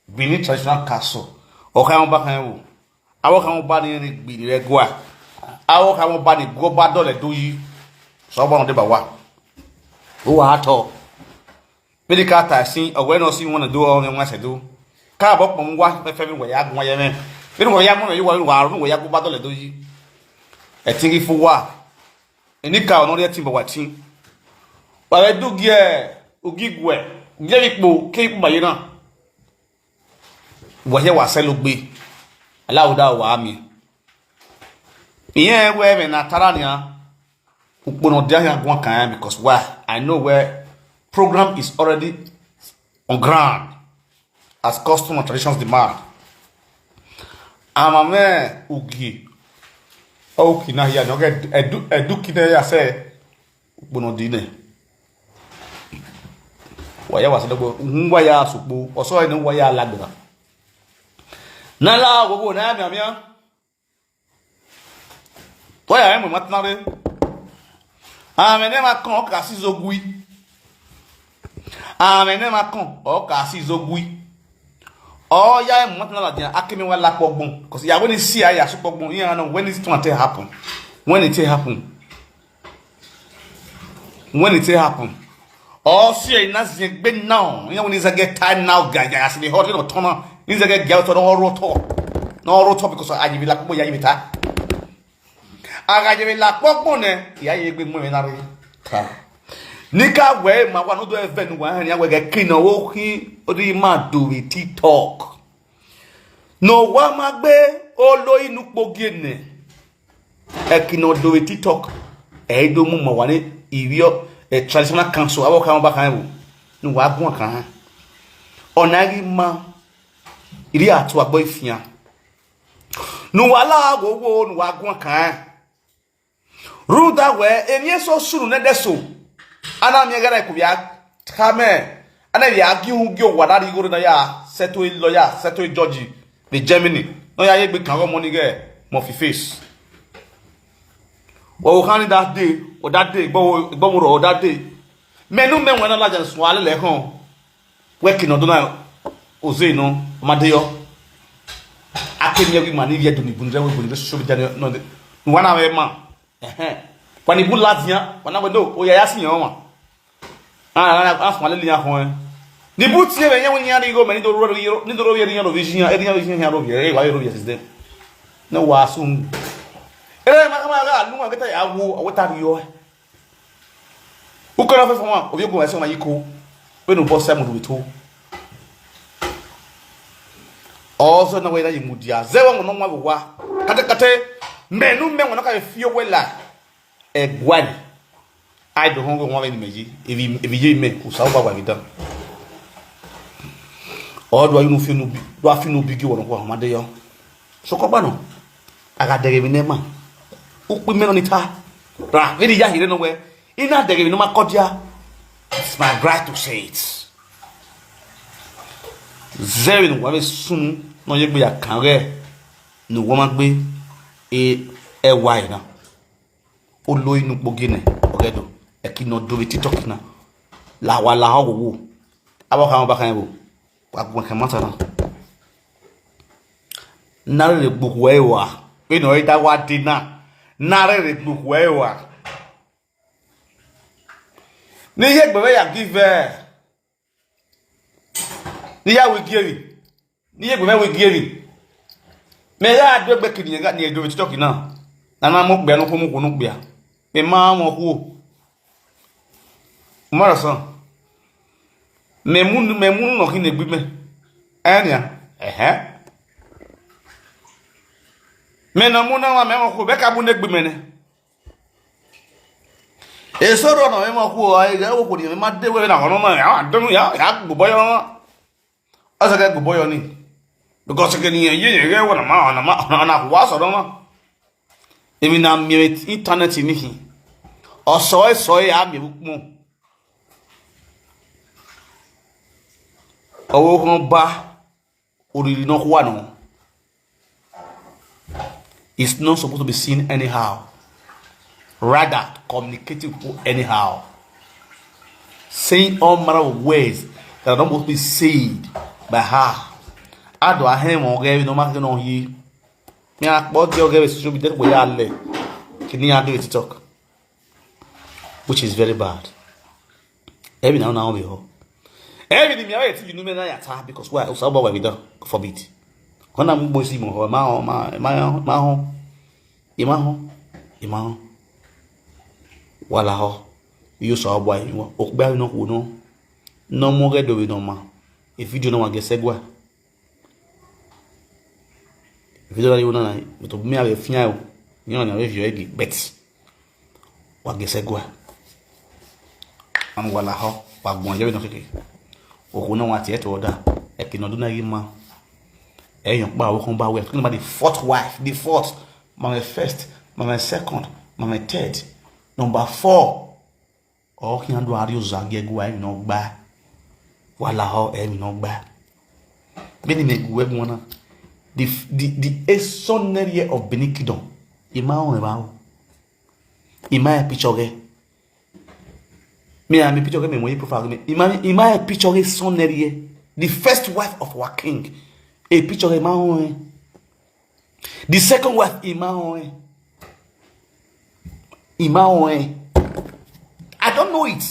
Benin traditional castle. Ọ kha wọn ba khan wo. Awọ kha wọn ba ni ni gbi ni rẹ gua. Awọ kha wọn ba ni gua ba dọlẹ do yi. So ba wọn de ba wa. O wa tọ. Vbene ka ta sin, ọ wẹ ne ọ si wọn do, ọ mwẹ wan sẹ do. Ka bọ kpọ mu wa fẹfẹ vbe wẹ ya guan ye mwẹ. Vbene wẹ ya mu mwẹ yi wa, vbene wa ru wẹ ya gu ba dọlẹ do yi. Ẹtin ghi fo wa. Enikaro ne ọ rhie ẹtin bọ wa ẹtin. Wa vbe du gie ugiguẹ, gie vbe ikpo, ke ikpo ba ye na. Wa hia wa sẹlo gbe. Alauda wa miẹn. Irẹn wẹ ẹmwẹ ne a ta ra nian. Ukpo ne ọ dia hia guan kan, because why? I know where program is already on ground as custom and traditions demand. Ama mwẹ ugie, ọ uki na hia ni, ọ ghe ẹdu, ẹdu ki na ya sẹ ukpo ne ọ di nẹ. Wa ya wa sẹ dọgbo, uhun wa ya sẹ ukpo, ọ sẹ ọre ne wa ya la gberra. Na la oghogho ne a mianmian. Ọ ya rẹn mu ẹmwata na rre. Amwẹ ne ẹmwẹ akọn, ọ ka si izo gui. Amwẹ ne ẹmwẹ akọn, ọ ka si izo gui. Ọ ya rẹn mu ẹmwata na ladian, a ke miẹn wa la kpọ gbọn. 'Cause ya wẹ ne I si a ya sẹ ukpọ gbọn, iran nọ, when this thing take happen. When it take happen. When it take happen. Ọ si ẹre na ziẹn egbe now. Iran wẹ ne I zẹgẹ ta now, ga, ga, as in the hot, you know, turn on. I zẹgẹ ga otọ, ne ọ rọ otọ. Ne ọ rọ otọ because a yi vbe la kpọ, ya yi vbe ta. A gha ye vbe la akpọ gbọn nẹ, I ya ye egbe mu ẹmwẹ na rre. Ka. Ne I ka wẹ ma wa ne u do ẹvẹ ne uwa hẹn nian wẹ ghẹ ke ne ọ khin, ọ do ima do vbe TikTok. Ne ọ wa ma gbe olo inu kpogie nẹ. Ẹki ne ọ do vbe TikTok, ẹ i do mu ma wa ne ivbi ọ, eh, traditional council, avbe ọkhan ọba khan ẹvbo, ne uwa guan khan. Ọna ghi ma, I rhie atu agbọn ifian. Ne uwa la wo wo ne uwa guan khan. Rhunmwuda wẹ, emwi eso sunu nẹ ẹdẹso, a na miẹn ighẹ na ikuvbia khama, a na vbe a gie uhunmwu gie owa na rhie igho rre ne ọ ya sẹto e lawyer, sẹto e judge vbe Germany, ne ọ ya ye egbe kan ọghe ọmọ ni ighẹ Murphy Face. Wẹ vbe okhan ni da dee, ọ da dee, egbe ọmọ rrọọ, ọ da dee. Mẹ ne u mẹ wẹ na ladian suẹn a lele ẹkhọn. Wẹ ke ne ọ do na oze nọ, ọ ma de yọ. A ke miẹn wẹ ima ni rhie do ni bun rẹ, wẹ bun rẹ social media nọ, ne uwa na vbe ma. Ẹhẹn. Wa ni bun ladian, wa na wẹ do, oya ya si yan ọmwa. A, a, a, a suẹn a lele iran khọn ẹn. Ni bun tie vbe yan wẹ iran rhie igho mẹ ni do ro, ni do ro vbiẹ iran ro vbe iyan, iran vbe iyan ro vbiẹ, e wa ro vbiẹ since then. Ne wa sun. Ere ma, ma gha lu wan, ke ta ya wo, ọ wẹ ta rhie ọe. Ukọrọ fẹfẹ wan, ovbi ogun ẹse wan yi ko, vbene obọ sẹ mu do vbe to. Ọ zẹ na wẹ na ye mudia, zẹ wẹ wọn nọ wan vbe owa. Katekate, mẹ ne u mẹ wọn nọ ka vbe fi owẹ la, ẹguae. A i do họn ghe wan vbene imẹ ye, evbi, evbi ye imẹ, Osanobua wa vbe dan. Ọ do a unu fi unu bi, do a fi unu bi gie wọn nọ kua ma de yọ. Sokọ gba nọ, a gha dẹghe emwi ne ma, ukpu imẹ nọ ni ta, ra vbene I ya hirhe nọ wẹ, I na dẹghe emwi ne ọ ma kọdia, it's my right to say it. Zẹ vbene uwa vbe sunu ne ọ ye egbe ya kan ghẹ ne uwa ma gbe e, ẹwae na. Olo inu kpogie nẹ, ọ ghẹ do, ẹki ne ọ do vbe TikTok na, la wa lahọ wowo, avbe ọkhan ọba khan ẹvbo, wa guẹn kẹ mata na. Ne a rherhe gbe okhuo ẹre rua, vbene ọ i da wa dee na, ne a rherhe gbe okhuo ẹre rua. Ne I ye egbe mwẹ ya give, ne I ya ru igiemwi, ne I ye egbe mwẹ ru igiemwi. Mẹ gha do egbe kidie ne I do vbe TikTok na, ne a na mu okpia ne okhuo mu okhuo ne okpia, mẹ ma mwẹ okhuo. U ma understand? Mẹ mu, mẹ mu unu nọ khin ne egbe mẹ. Ẹn nian. Ẹhẹn. Mẹ ne ọ mu na ọmwa mẹ mwẹ okhuo, mẹ ka mu ne egbe mẹ nẹ. Eso rrọọ ne ọ mwẹ okhuo, a i ghẹ okhuo ne imẹ ma de wẹ vbene a họ nọ na, a dọnọ ya, ya gbe obọ yọ nọ. Ọ sẹ ghẹ gbe obọ yọ ni. Because ke ne irẹn ye irẹn ghẹ wẹ na ma, na ma, na, na wa sẹ ọdọ na. Emwi ne a miẹn vbe internet ni khin. Ọ sẹ ọre sẹ ọre a miẹn vbe ukpọn. Ọvbokhan ọba, oriri ne ọ khua nọ. It's not supposed to be seen anyhow. Rather, communicating with people anyhow. Saying all manner of words that are not supposed to be said by her. A do a hẹn mwẹ ọghe vbene ọ ma khin nọ ye. Mẹ a kpọ diẹ ọghe vbe social media, wẹ ya lẹ. Kidie iran ghi vbe TikTok. Which is very bad. Emwi na na vbe họ. Emwi ne mẹ a vbe ti unu mẹ na ya ta, because why? Osanobua wa vbe dan, God forbid. Ọ na mu ugbo esi mẹ họ, ma họ, ma, ma, ma họ. I ma họ, I ma họ. Wa lahọ, I ye Osanobua, I wa, okpia ne ọ khuo nọ, ne ọ mu ọghe do vbe ne ọ ma, e video na wa gie sẹ ẹguae. Video na yo na, but obọ mẹ a vbe fian o, iran na vbe viọ ẹgi, but wa gie sẹ ẹguae. Anu wa lahọ, wa guan ye vbe nọ keke. Okhuo na wa tie ẹto ọda, ẹki ne ọ do na ghi ma. Ẹ yan ọkpa ọvbokhan ba wẹ, talking about the fourth wife, the fourth, ma mwẹ first, ma mwẹ second, ma mwẹ third, number four. Ọ khian do a rrie oza gie ẹguae, emwi ne ọ gba. Wa lahọ, emwi ne ọ gba. Vbene imẹ gu ẹguae na, the, the, the Esọnẹrhiẹ of Benin Kingdom, I ma rẹn evba o. I ma rẹn picture ọghẹ. Mẹ a miẹn picture ọghẹ, mẹ mu ye profile ọghẹ mẹ. I ma, I ma rẹn picture ọghẹ Esọnẹrhiẹ, the first wife of our king. E picture ọghẹ I ma rẹn. The second wife, I ma rẹn. I ma rẹn. I don't know it.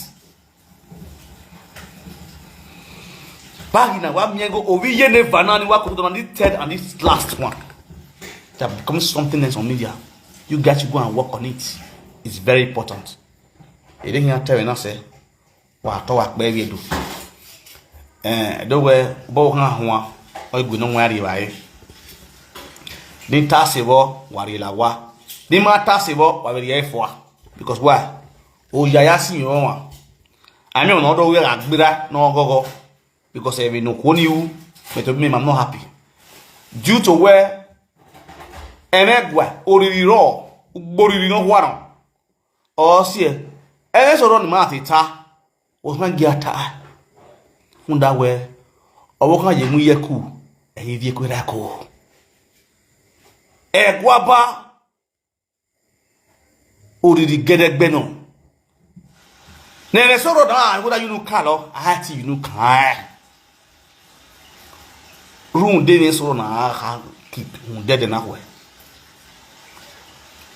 Baghi na wa miẹn ghe ovbi iye ne eva na ni wa koko na, this third and this last one. They have become something else on media. You guys should go and work on it. It's very important. Ere hia tẹmwẹ na sẹ, wa tọ wa kpẹ vbe do. Eh, do wẹ bọ khan huan, ọ gu ne wa rri evbare. Ni ta se vbọ, wa rri la wa. Ni ma ta se vbọ, wa vbe rri fua. Because why? Oya ya si yọ wa. Ami ọna do wẹ gha gbera ne ọ ghọghọ. Because emwi ne okhuo ni ru, but me, I'm not happy. Due to where ẹmwẹ gua oriri rọ, ugbo oriri ne ọ huarọn. Ọ siẹ, ẹmwẹ sọrọ ne ima te ta, ọ khan gia ta. Rhunmwuda wẹ, ọvbokhan ye mu iye ku, ẹ i viẹ eku ra ẹko. Ẹguaba oriri gẹdẹgbẹ nọ. Ne ẹmwẹ sọrọ na, whether you no call, I had to you no call. Rhunmwuda emwi sọrọ na, a kha ki rhunmwuda ẹdẹ na khuẹ.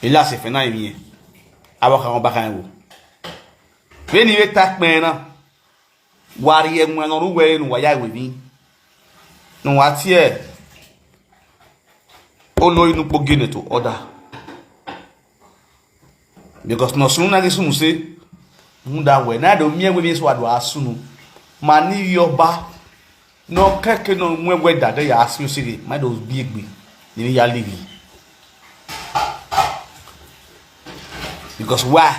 Ela sẹ fẹn na emwi, avbe ọkhan ọba khan wo. Vbene I vbe ta kpẹn na, wa rhie ẹwaẹn ne ọ rre uwẹ ẹre ne uwa ya ru emwi, ne uwa tie olori ne ukpogiẹ nẹ to ọda. Because ne ọ sunu na ghi sunu se, rhunmwuda wẹ ne a do miẹn wẹ emwi eso a do a sunu, ma ne ivbi ọba ne ọ kẹke ne ọ mu ẹwẹdadẹ ya si osighe, ma do bi egbe ne emwi ya lighi. Because why?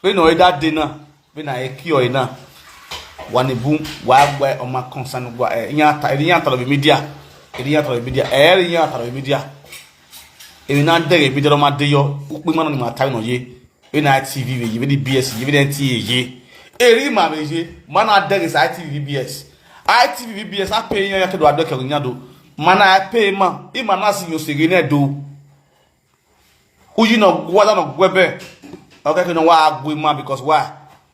Vbene ọ da dee na, vbene a i kie ọre na, wa ni bun, wa gbe ọma concern gua, eh, iran ta, iran ta vbe media, iran ta vbe media, ẹ, iran ta vbe media. Emwi na dẹghe media, ọ ma de yọ, ukpo ima nọ ni ma ta vbe nọ ye. Vbene I T V vbe ye, vbene B S ye, vbene N T A ye. Eri ima vbe ye, ma na dẹghe sa I T V vbe B S. I T V vbe B S, a pay iran, iran ke do a do ẹkẹ iran do. Ma na pay ima, ima na si yan oseghe nẹ do. Uyi ne ọ gua, da ne ọ guẹ bẹ, ọ kẹke ne ọ wa gu ima, because why?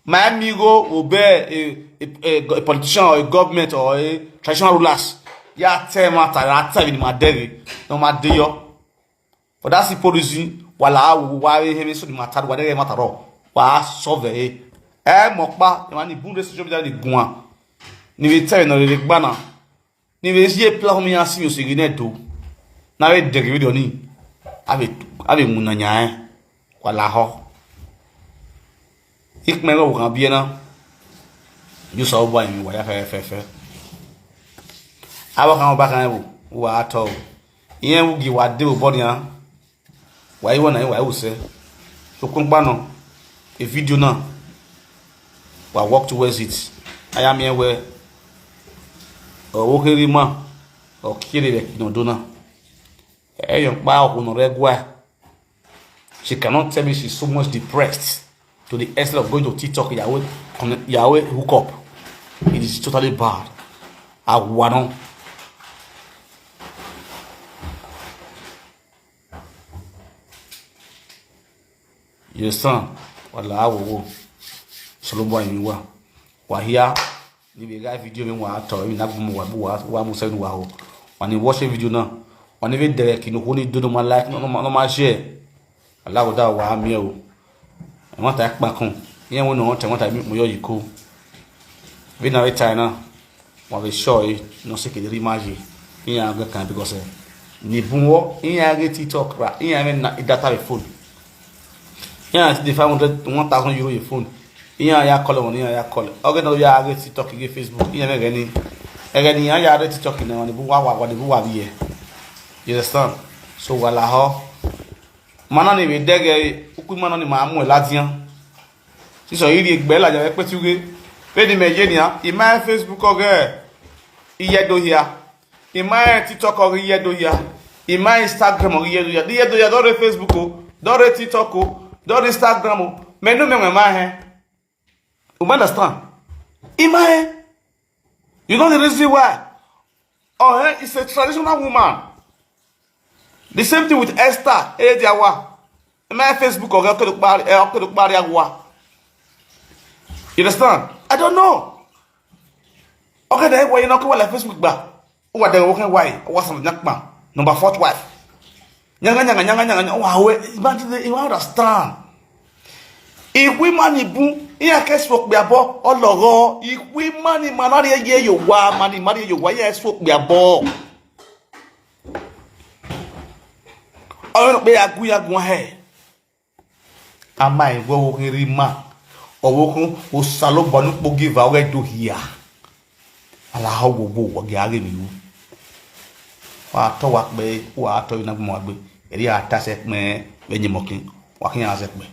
Ma i miẹn igho vbe obọ, a, a, a, a politician or a government or a traditional rulers ya ta ẹmwata, ra ta emwi ne ima dẹghe, ne ọ ma de yọ. For that simple reason, wa la wo, wa vbe hẹ emwi eso ne ima ta, wa dẹghe ẹmwata rrọọ, wa solve ẹre. Ẹ mọ ọkpa, emwa ni bun rre social media ni guan, ni vbe ta ẹmwẹ ne ọ rre gba na, ni vbe ye platform iran si oseghe nẹ do, ne a vbe dẹghe video ni, a vbe, a vbe winna yan rẹn, wa lahọ. Ikpẹn ghe ọvbokhan biẹ na, ye Osanobua rinmwian uwa ya fẹfẹfẹ. Avbe ọkhan ọba khan ẹvbo, uwa ra tọ o. Irẹn vbe ugie wa de vbe obọ nian, wa i wẹ na, wa i wẹ sẹ. Sokpan ọkpa nọ, e video na, wa work towards it. A ya miẹn wẹ ọvbokhan erha ima, ọ kie rre vbe ẹki ne ọ do na. Ẹyọkpa okhuo ne ọ rre ẹguae. She cannot tell me she's so much depressed to the extent of going to TikTok, Yahweh, Yahweh hook up. It is totally bad. Awa nọ. You understand? Wa la wo wo. Osanobua rinmwian uwa. Wa hia, ni vbe gha video mwẹ, wa tọ emwi na gu mu wa, wa, wa mu sẹ ne uwa ho. Wa ni watch video na. Wa ni vbe dẹghe ẹki ne okhuo ni do, ne ọ ma like, ne ọ ma, ne ọ ma share. Alaghodaro wa miẹn o. Ẹmwata kpankun, iran wẹ ne ọ ta ẹmwata mu yọ yi ko. Vbene a vbe tae na, wa vbe sure ẹre ne ọ sẹ kede rre ima ye, iran gbe kan because, eh, ni bun vbọ, iran ghe TikTok ra, iran mwẹ na data vbe phone. Iran ti de five hundred, one thousand euro ye phone. Iran ya call wọn, iran ya call. Ọ ghe ne ọ ya ghe TikTok, ghe Facebook, iran mwẹ ẹghẹ ni, ẹghẹ ne iran ya rre TikTok na, wa ni bu wa, wa, wa ni bu wa vbiẹ. You understand? So wa lahọ. Ma na ni vbe dẹghe ukpo ima nọ ni ma muẹn ladian. Sisọ, I rhie egbe ladian vbe ẹkpẹti ughe. Vbene imẹ ye nian, I ma rẹn Facebook ọghe Iyedo hia. I ma rẹn TikTok ọghe Iyedo hia. I ma rẹn Instagram ọghe Iyedo hia. De Iyedo hia, dọ rre Facebook o, dọ rre TikTok o, dọ rre Instagram o. Mẹ ne u mẹ wẹ ma hẹn. You understand? I ma hẹn. You know the reason why? Ọ hẹn is a traditional woman. The same thing with Esther, Ede Awa. My Facebook, okay, okay, okay, okay, okay, okay. You understand? I don't know. Okay, then why you not go like Facebook, ba? What the, okay, why? What's the nakma? Number fourth wife. Nyanga, nyanga, nyanga, nyanga, nyanga. Wow, imagine, you understand? Ikhuo ima ni bun, iran ke su okpia bọ, ọ lọghọ. Ikhuo ima ni ma na rhie ye ye owa, ma ni ma rhie ye owa, iran su okpia bọ. Ọ rẹn okpia ya gu ya guan hẹ. A ma rẹn wẹẹ ọvbokhan rre ima, ọvbokhan Osanobua ne ukpogieva ọghe do hia. A la họ wo wo, wa gie a ghe emwi ru. Wa tọ wa kpẹre, wa tọ vbe ne agbọn wa gbe, ẹre a ta sẹ kpẹẹn vbe ẹyẹnmọkin, wa khian sẹ kpẹẹ.